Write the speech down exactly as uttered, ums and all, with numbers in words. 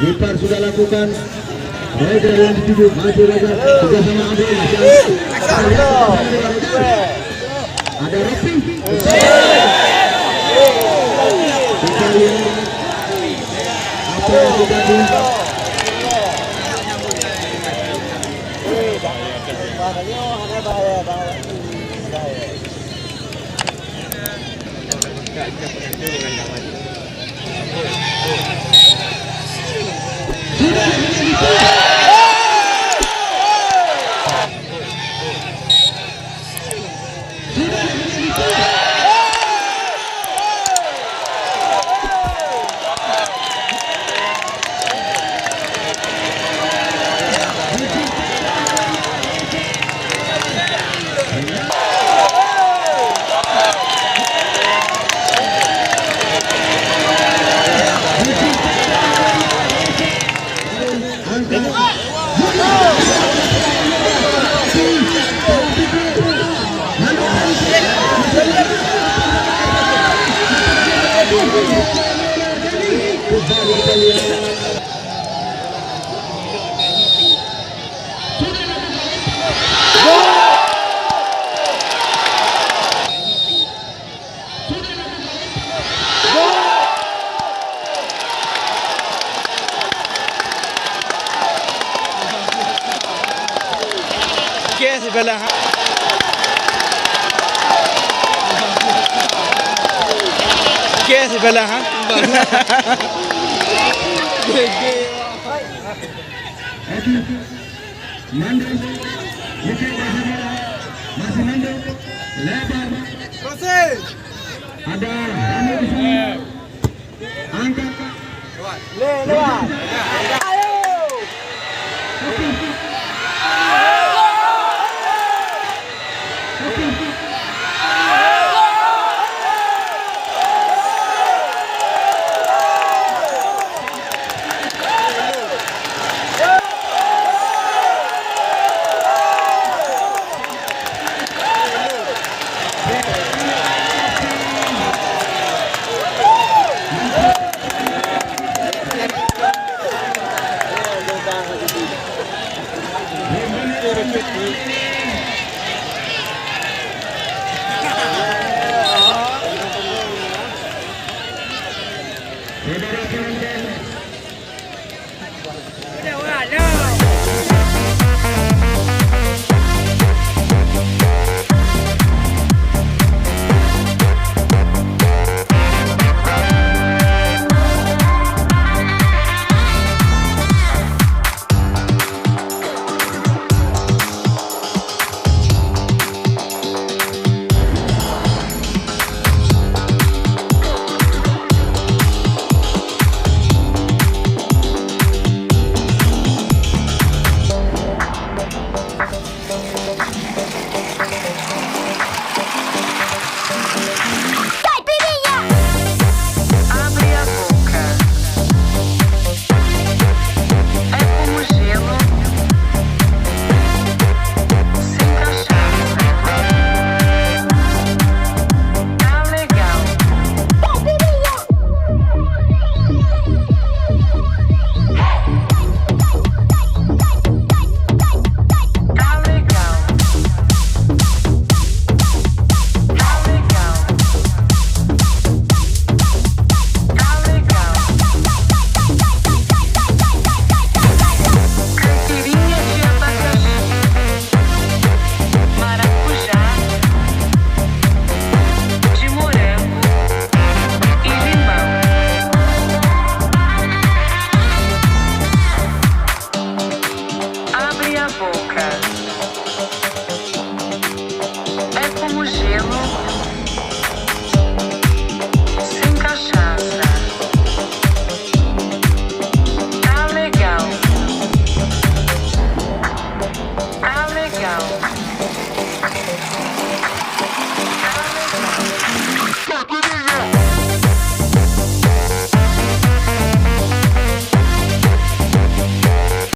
Kiper sudah lakukan. Baik, dari yang dituju, masih Raja. Kerjasama Andri, masih ada. Ada Rofi. Kita lihat apa yang terjadi. Oke, sebelah, ha. Oke, sebelah, ha. Mandum. Masih mandum. Lebar. Ada Rani di sana. Angkat. Le, lewat. Ayo. Abre a boca. É como gelo. Sem cachaça. Tá legal. Tá legal. Tá legal. Tá legal. Caipirinha de abacaxi, maracujá, de morango e limão. Abre a boca. É como gelo. Sem cachaça. Tá legal. Tá legal.